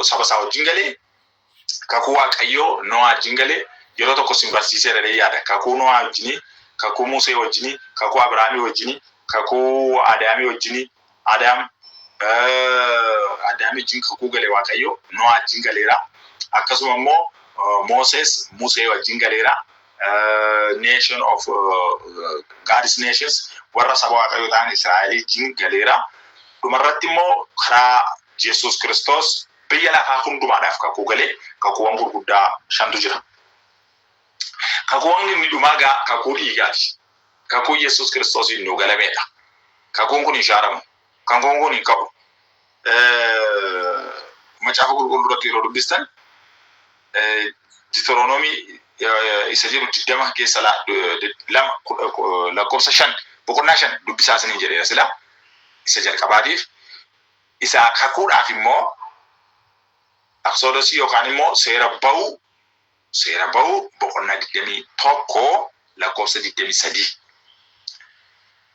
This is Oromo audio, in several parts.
saba isaa wajjin galee, kakuu Waaqayyoo Noaa wajjin galee, yeroo tokko isin barsiiseera jedhee yaada. Kakuu Noaa wajjinii, kakuu Musee wajjinii, kakuu Abrahaamii wajjinii, kakuu Adaamii wajjinii, Adaam Adaamii wajjin kakuu gale Waaqayyo, Noaa wajjin galeera. Akkasuma immoo Moses Musee wajjin galeera. Nation of God's nations, warra saba Waaqayyoo ta'an Israa'el wajjin galeera. Dhumarratti immoo karaa Yesuus Kiristoos biyya lafaa hundumaadhaaf kakuu galee, kakuuwwan gurguddaa shantu jira. Kakuuwwan inni dhumaa gaa kakuu dhiigaati. Kakuu Yesuus Kiristoosiin nuu galameedha. Kakuun kun hin shaaramu. Kakuun kun hin ka'u. Macaafa Qulqulluu irratti yeroo dubbistan, Deuteronomii isa jedhu 20 keessa 2 lakkoofsa 5, boqonnaa 5 dubbisaa isiniin jedheera sila isa jalqabaatiif. Isa kakuudhaaf immoo Exodusii yookaan immoo Seera Ba'uu, Seera Ba'uu boqonnaa 21 lakkoofsa 23.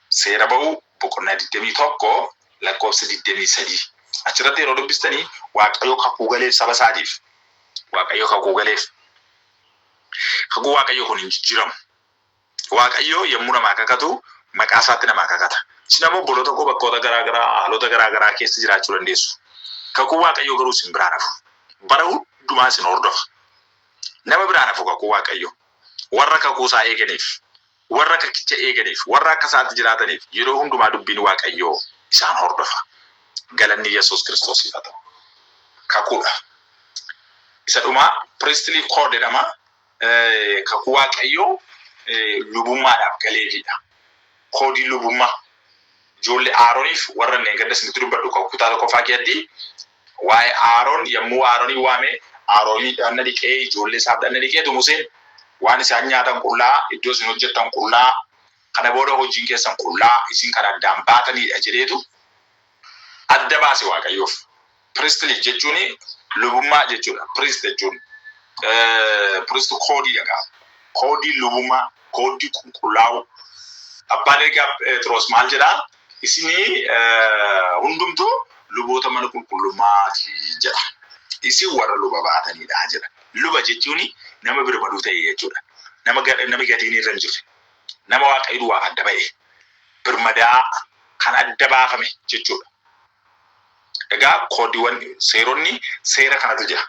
Seera Ba'uu boqonnaa 21 lakkoofsa 23. Achirratti yeroo dubbistanii, Waaqayyo kakuu galeef saba isaatiif. Waaqayyo kakuu galeef. Kakuu Waaqayyo kun hin jijjiiramu. Waaqayyo yommuu namaa kakatu maqaa isaatti namaa kakata. Isin ammoo, obboloota koo, bakkoota garaa garaa, haalota garaa garaa keessa jiraachuu dandeessu. Kakuu Waaqayyoo garuu isin biraan hafu. Bara hundumaa isin hordofa. Nama biraan hafu kakuu Waaqayyoo. Warra kakuu isaa eeganiif, warra kakicha eeganiif, warra akka isaatti jiraataniif yeroo hundumaa dubbiin Waaqayyoo isaan hordofa. Galanni Yesuus Kiristoosiif haa ta'u. Kakuudha. Isa dhumaa priestly code jedhama. Kakuu Waaqayyoo lubummaadhaaf galeefidha. Koodii lubummaa ijoollee Aaroniif warra inni gadda isinitti dubbadhu kutaa tokkoffaa keessatti waa'ee Aaron, yommuu Aaronii waame, Aaronii dhagna dhiqee, ijoollee isaaf dhagna dhiqeetu, Museen waan isaan nyaatan qullaa, iddoo isin hojjettan qullaa, kana booda hojiin keessan qullaa, isin kan addaan baatanidha jedheetu adda baase Waaqayyoof. Priestly jechuun lubummaa jechuudha. Priest jechuun priest koodiidha gaa. Koodii lubummaa, koodii qulqullaa'uu. Abbaan ergaa Phexros maal jedhaa? "Isinii hundumtuu luboota mana qulqullummaati" jedha. "Isin warra luba baatanidha" jedha. Luba jechuun nama birmaduu ta'e jechuudha. Nama nami gatiin irra hin jirre. Nama Waaqayyo duwwaaf adda ba'e. Birmadaa kan adda baafame jechuudha. Egaa koodiiwwan, seeronni, seera kanatu jira.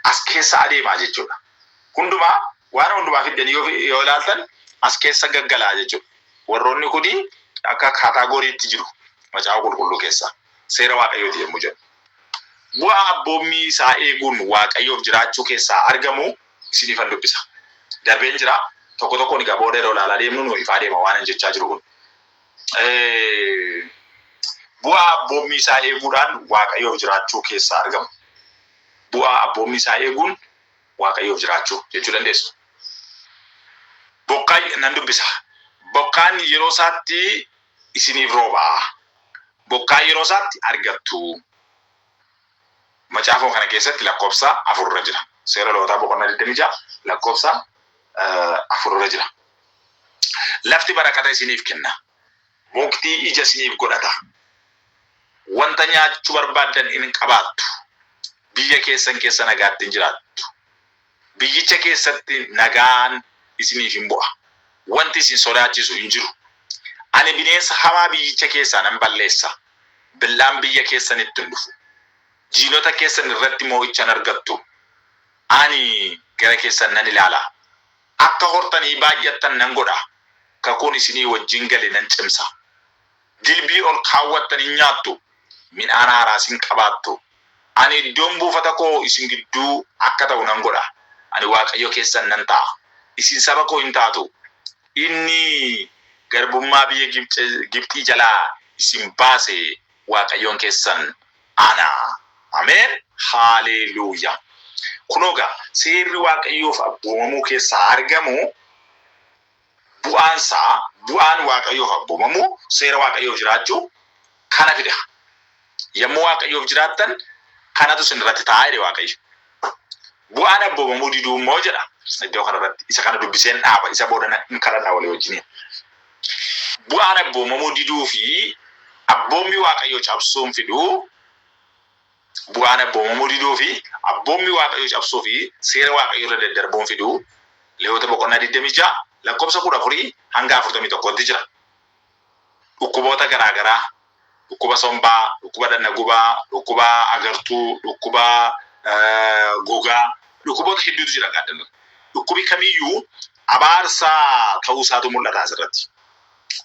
As keessa adeemaa jechuudha. Hundumaa, waan hundumaa fiddanii yoo ilaaltan as keessa gaggalaa jechuudha. Warroonni kuni akka categoryitti jiru Macaafa Qulqulluu keessa. Seera Waaqayyooti yommuu jedhu. Bu'aa abboommii isaa eeguun Waaqayyoof jiraachuu keessaa argamu isiniifan dubbisa. Darbeen jira. Tokko tokkoon egaa booda yeroo ilaalaa deemnu nu ifaa deema waan hin jechaa jiru kun. Bu'aa abboommii isaa eeguudhaan Waaqayyoof jiraachuu keessaa argamu. Bu'aa abboommii isaa eeguun Waaqayyoof jiraachuu jechuu dandeessu. Bokkaa nan dubbisa. Bokkaan yeroo isaatti isiniif rooba. Bokkaa yeroo isaatti argattu. Macaafuma kana keessatti lakkoofsa 4rra jira. Seera Lewwotaa boqonnaa 26 lakkoofsa 4rra jira. Lafti barakata isiniif kenna. Muktii ija isiniif godhata. Wanta nyaachuu barbaaddan in qabaattu. Biyya keessan keessa nagaatti in jiraattu. Biyyicha keessatti nagaan isiniif in bu'a. Wanti isin sodaachisu hin jiru. Ani bineensa hamaa biyyicha keessaa nan balleessa. Billaan biyya keessanitti hin dhufu. Diinota keessan irratti mo'icha in argattu. Ani gara keessan nan ilaala. Akka hortanii baay'attan nan godha. Kakuun isinii wajjin gale nan cimsa. Dilbii ol kaawwattan hin nyaattu. Midhaan haaraas hin qabaattu. Ani iddoon buufata koo isin gidduu akka ta'u nan godha. Ani Waaqayyo keessan nan ta'a. Isin saba koo hin taatu. Inni garbummaa biyya Gibxii jalaa isin baase Waaqayyoon keessan ana. Ameen. Haaleluuyaa. Kunoo egaa seerri Waaqayyoof abboomamuu keessaa argamu, bu'aan isaa, bu'aan Waaqayyoof abboomamuu, seera Waaqayyoof jiraachuu kana fida. Yommuu Waaqayyoof jiraattan kanatu isin irratti ta'a jedhe Waaqayyo. Bu'aan abboomamuu diduu immoo jedha iddoo kanarratti, isa kana dubbiseen dhaaba, isa booda hin kadhanna walii wajjiniin. Bu'aan abboomamuu diduu fi abboommii Waaqayyoo cabsuun fidu Bu'aan abboomamuu diduu fi abboommii Waaqayyoo cabsuu fi seera Waaqayyoo irra daddarbuun fiduu Leewwota boqonnaa 26 lakkoofsa 14 hanga 41tti jira. Dhukkuboota garaa garaa, dhukkuba sombaa, dhukkuba dhagna gubaa, dhukkuba agartuu, dhukkuba gogaa, dhukkuboota hedduutu jira gaaddannu. Dhukkubi kamiyyuu abaarsa ta'uu isaatu mul'ata asirratti.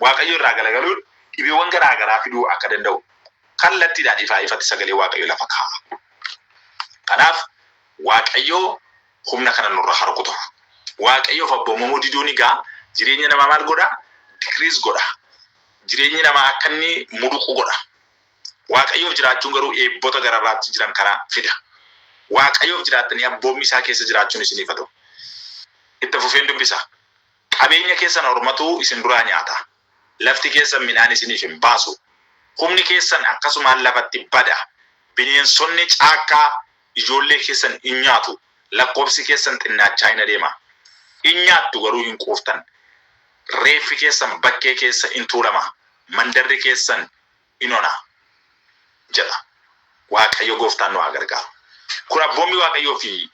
Waaqayyo irraa galagaluun dhibeewwan garaa garaa fiduu akka danda'u kallattiidhaan ifaa ifatti sagalee Waaqayyo lafa kaa'a. Kanaaf Waaqayyo humna kana nurra haa rukutu. Waaqayyoof abboomamuu diduun egaa jireenya namaa maal godha? Decrease godha. Jireenyi namaa akka inni muduqu godha. Waaqayyoof jiraachuun garuu eebbota gararraatti jiran kana fida. Waaqayyoof jiraattanii abboommii isaa keessa jiraachuun isiniif haa ta'u. Itti fufeen dubbisa. Qabeenya keessan ormatu isin duraa nyaata. Lafti keessan midhaan isiniif hin baasu. Humni keessan akkasumaan lafatti bada. Bineensonni caakkaa ijoollee keessan in nyaatu. Lakkoobsi keessan xinnaachaa in adeema. In nyaattu garuu hin quuftan. Reeffi keessan bakkee keessa in tuulama. Mandarri keessan in ona jedha. Waaqayyo gooftaan nu haa gargaaru. Kun abboommii Waaqayyoo fi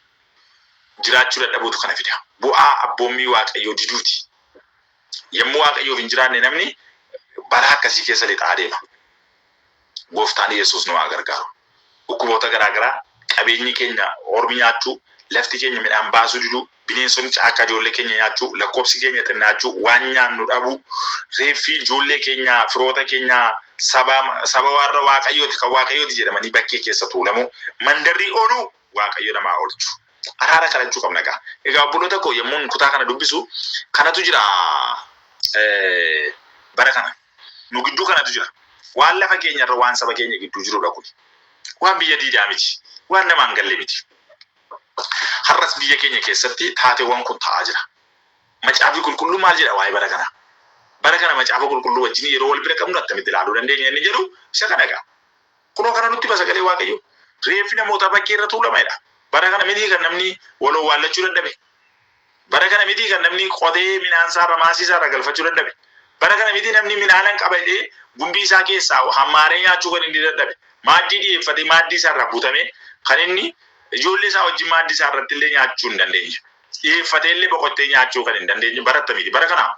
jiraachuu dadhabuutu kana fida. Bu'aa abboommii Waaqayyoo diduuti. Yommuu Waaqayyoof hin jiraanne namni balaa akkasii keessa lixaa adeema. Gooftaan Yesuus nu haa gargaaru. Dhukkuboota garaa garaa, qabeenyi keenya ormi nyaachuu, lafti keenya midhaan baasuu diduu, bineensonni caakkaa ijoollee keenya nyaachuu, lakkoofsi keenya xinnaachuu, waan nyaannu dhabuu, reeffi ijoollee keenya, firoota keenya, saba saba warra Waaqayyooti kan Waaqayyooti jedhamanii bakkee keessa tuulamuu, mandarri onuu Waaqayyo namaa oolchu. Araara kadhachuu qabna egaa. Egaa obboloota koo yommuun kutaa kana dubbisu kanatu jira bara kana. Nu gidduu kanatu jira. Waan lafa keenya irra waan saba keenya gidduu jirudha kun. Waan biyya diidaa miti. Waan namaa hin galle miti. Har'as biyya keenya keessatti taateewwan kun ta'aa jira. Macaafni qulqulluu maal jedha waa'ee bara kanaa? Bara kana macaafa qulqulluu wajjin yeroo wal bira qabnu attamitti ilaaluu dandeenya inni jedhu isa kana egaa. Kunoo kana nutti hima sagalee Waaqayyoo. Reeffi namootaa bakkee irra tuulama jedha. Bara kana mitii kan namni wal owwaallachuu dadhabe. Bara kana mitii kan namni qotee midhaan isaa irra maasii isaa irra galfachuu dadhabe. Bara kana mitii namni midhaanan qaba jedhee gumbii isaa keessaa hammaaree nyaachuu kan inni dadhabe. Maaddii dhiyeeffatee maaddii isaa irraa butamee kan inni ijoollee isaa wajjin maaddii isaa irratti illee nyaachuu hin dandeenye. Dhiyeeffatee illee boqottee nyaachuu kan hin dandeenye bara akkamiiti? Bara kana.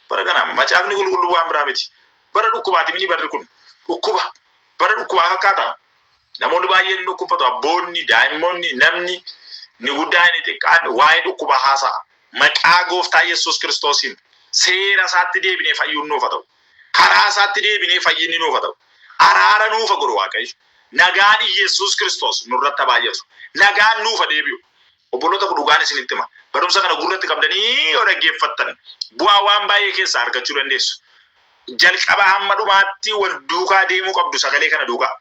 Bara kana macaafni qulqulluu waan biraa miti. Bara dhukkubaati mini barri kun. Dhukkuba. Bara dhukkubaa fakkaata. Namoonni baay'een ni dhukkubfatu. Abboonni, daa'immoonni, namni ni guddaa inni xiqqaan waa'ee dhukkubaa haasa'a. Maqaa gooftaa Yesuus Kiristoosiin seera isaatti deebinee fayyuun nuuf haa ta'u. Karaa isaatti deebinee fayyinni nuuf haa ta'u. Araara nuuf haa godhu Waaqayyo. Nagaan Yesuus Kiristoos nurratti haa baay'atu. Nagaan nuuf haa deebi'u. Obboloota ko dhugaan isinitti hima. Barumsa kana gurratti qabdanii yoo dhaggeeffattan bu'aa waan baay'ee keessaa argachuu dandeessu. Jalqabaa hamma dhumaatti wal duukaa deemuu qabdu sagalee kana duukaa.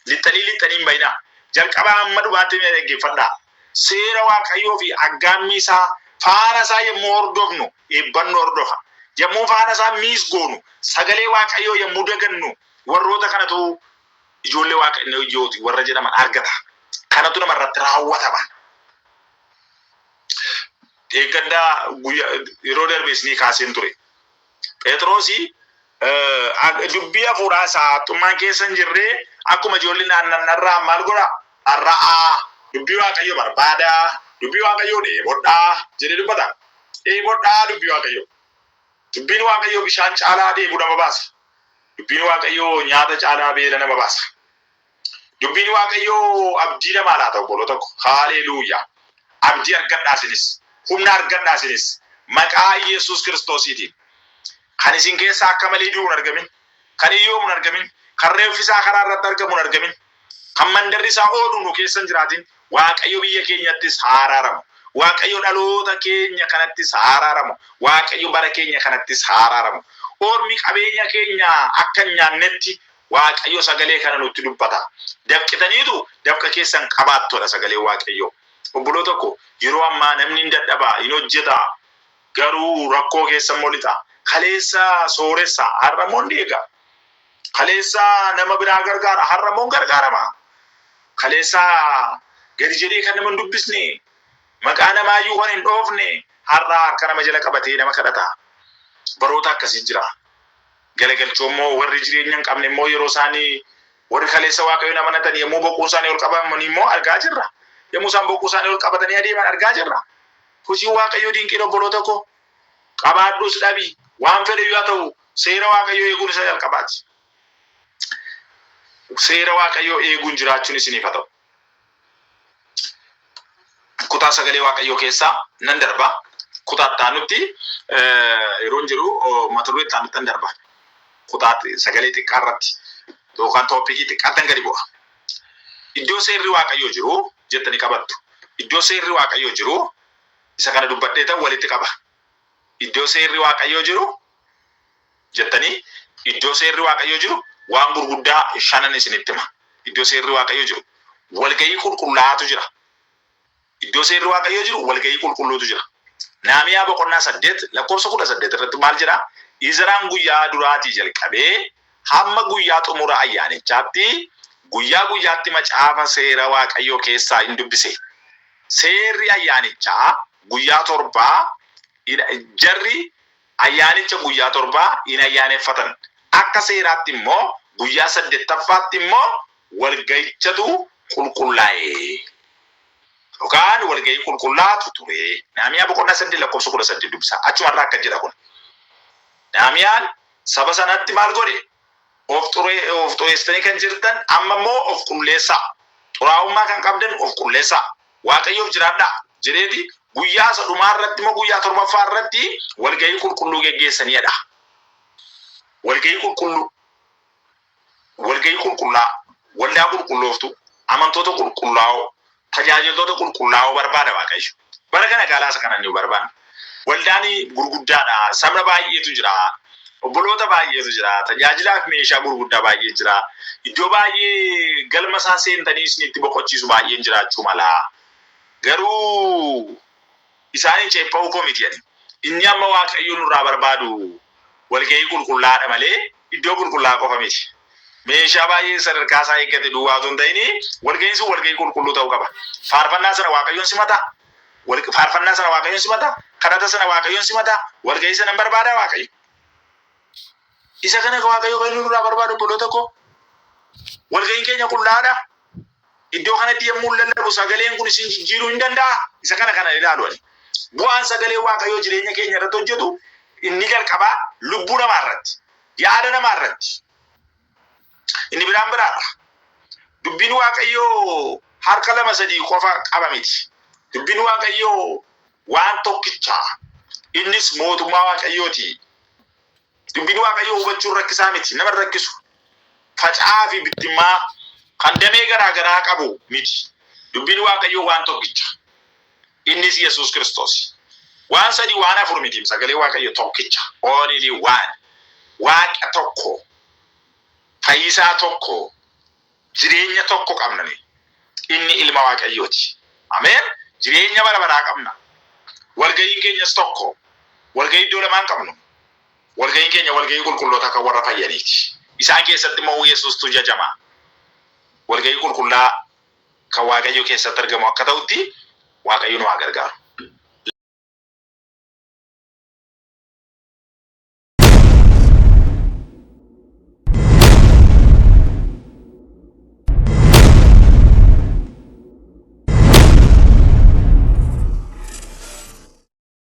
Lixxanii lixxanii hin bayinaa. Jalqabaa hamma dhumaatti mee dhaggeeffadhaa. Seera Waaqayyoo fi aggaammii isaa faana isaa yommuu hordofnu eebban nu hordofa. Yommuu faana isaa miis goonu sagalee Waaqayyoo yommuu dagannu warroota kanatu ijoollee Waaqayyooti warra jedhaman argata. Kanatu nama irratti raawwatama. Eeggaddaa guyyaa yeroo darbe isinii kaaseen ture. Phexrosi dubbii hafuuraa isaa haxxummaan keessa hin jirree akkuma ijoolleen aannan dharra'an maal godha? Dharra'aa. Dubbii Waaqayyoo barbaadaa. Dubbii Waaqayyoo dheebodhaa jedhee dubbata. Dheebodhaa dubbii Waaqayyoo. Dubbiin Waaqayyoo bishaan caalaa dheebuu nama baasa. Dubbiin Waaqayyoo nyaata caalaa beela nama baasa. Dubbiin Waaqayyoo abdii namaa laata obboloota ko. Haaleluuyaa. Abdii argadhaa isinis. Humna argadhaa isinis. Maqaa Iyesuus Kiristoosiitiin. Kan isin keessaa akka malee du'u hin argamin. Kan hiyyoomu hin argamin. Kan reeffi isaa karaa irratti argamu hin argamin. Kan mandarri isaa oolu nu keessa hin jiraatin. Waaqayyo biyya keenyattis haa araaramu. Waaqayyo dhaloota keenya kanattis haa araaramu. Waaqayyo bara keenya kanattis haa araaramu. Ormi qabeenya keenya akka hin nyaannetti Waaqayyo sagalee kana nutti dubbata. Dafqitaniitu dafqa keessan qabaattu dha sagaleen Waaqayyoo. Obboloota ko, yeroo ammaa namni in dadhaba, in hojjeta, garuu rakkoo keessa immoo lixa. Kaleessa sooressa, har'a immoo in deega. Kaleessa nama biraa gargaara, har'a immoo in gargaarama. Kaleessa gadi jedhee kan nama hin dubbisne, maqaa namaayyuu kan hin dhoofne, har'a harka nama jala qabatee nama kadhata. Baroota akkasii jira. Galagalchoo immoo warri jireenya hin qabne immoo yeroo isaanii Warri kaleessa Waaqayyoon amanatan yommuu boquu isaanii ol qabaman immoo argaa jirra. Yommuu isaan boquu isaanii ol qabatanii adeeman argaa jirra. Hojiin Waaqayyoo dinqiidha, obboloota koo. Qabaadhus dhabi, waan fedhe yoo ta'u, seera Waaqayyoo eeguun isa jalqabaati. Seera Waaqayyoo eeguun jiraachuun isiniif haa ta'u. Kutaa sagalee Waaqayyoo keessaa nan darba. Kutaa itti aanutti yeroon jiru mata duree itti aanutti nan darba. Kutaa sagalee xiqqaa irratti yookaan topicii xiqqaatti gadi bu'a. Iddoo seerri Waaqayyoo jiru jettanii qabattu. Iddoo seerri Waaqayyoo jiru, isa kana dubbadhee ta'u walitti qaba. Iddoo seerri Waaqayyoo jiru jettanii, iddoo seerri Waaqayyoo jiru waan gurguddaa shanan isinitti hima. Iddoo seerri Waaqayyoo jiru walgahii qulqullaa'aatu jira. Iddoo seerri Waaqayyoo jiru walgahii qulqulluutu jira. Nahimiyaa boqonnaa 8 lakkoofsa 18 irratti maal jedhaa? Izraan guyyaa duraatii jalqabee hamma guyyaa xumura ayyaanichaatti guyyaa guyyaatti macaafa seera Waaqayyoo keessaa in dubbise. Seerri ayyaanichaa guyyaa 7, jarri ayyaanicha guyyaa 7 in ayyaaneffatan. Akka seeraatti immoo guyyaa saddeettaffaatti immoo walga'ichatu qulqullaa'e. Yookaan walga'ii qulqullaa'atu ture. Nahimiyaa boqonnaa 8 lakkoofsa 18 dubbisa. Achumarraa akka jedha kun. Nahimiyaan saba sanatti maal godhe? Of xureessitanii kan jirtan amma immoo of qulleessaa. Xuraa'ummaa kan qabdan of qulleessaa. Waaqayyoof jiraadhaa jedheeti guyyaa isa dhumaa irratti immoo guyyaa torbaffaa irratti walga'ii qulqulluu geggeessanidha. Walga'ii qulqulluu. Walga'ii qulqullaa, waldaa qulqullooftu, amantoota qulqullaa'oo, tajaajiltoota qulqullaa'oo barbaada Waaqayyo. Bara kana gaalaasa kana ni barbaanna. Waldaan gurguddaadha. Sabna baay'eetu jira. Obboloota baay'eetu jira. Tajaajilaaf meeshaa gurguddaa baay'ee jira. Iddoo baay'ee galma isaa seentanii isinitti boqochiisu baay'een jiraachuu mala. Garuu isaaniin ceepha'uu koo miti ani. Inni amma Waaqayyo nurraa barbaadu walga'ii qulqullaa'aadha malee iddoo qulqullaa'aa qofa miti. Meeshaa baay'ee sadarkaa isaa eeggate duwwaa otoo hin ta'in, walga'iin sun walga'ii qulqulluu ta'uu qaba. Faarfannaa sana Waaqayyoon simata. Faarfannaa sana Waaqayyoon simata. Kadhata sana Waaqayyoon simata. Walga'ii sana hin barbaadaa Waaqayyo. Isa kana Waaqayyo kan inni nurraa barbaadu, obboloota koo. Walga'iin keenya qullaa'aadha. Iddoo kanatti yommuu lallabu sagaleen kun isin jijjiiruu hin danda'a. Isa kana kana ilaalu ani. Bu'aan sagalee Waaqayyoo jireenya keenya irratti hojjetu inni jalqabaa lubbuu namaa irratti, yaada namaa irratti. Inni biraan biraadha. Dubbiin Waaqayyoo harka lama sadii qofa qaba miti. Dubbiin Waaqayyoo waan tokkicha. Innis mootummaa Waaqayyooti. Dubbiin Waaqayyoo hubachuun rakkisaa miti. Nama rakkisu. Faca'aa fi bittimmaa kan damee garaa garaa qabu miti. Dubbiin Waaqayyoo waan tokkicha. Innis Yesuus Kiristoos. Waan sadii, waan afur miti, sagalee Waaqayyoo tokkicha. Only one. Waaqa tokko. Fayyisaa tokko. Jireenya tokko qabna. Inni ilma Waaqayyooti. Ameen. Jireenya bara baraa qabna. Walga'iin keenyas tokko. Walga'ii iddoo lamaan qabnu. Walga'iin keenya walga'ii qulqulloota kan warra fayyaniiti. Isaan keessatti immoo Yesuustu jajama. Walga'ii qulqullaa kan Waaqayyo keessatti argamu akka ta'utti Waaqayyo nu haa gargaaru.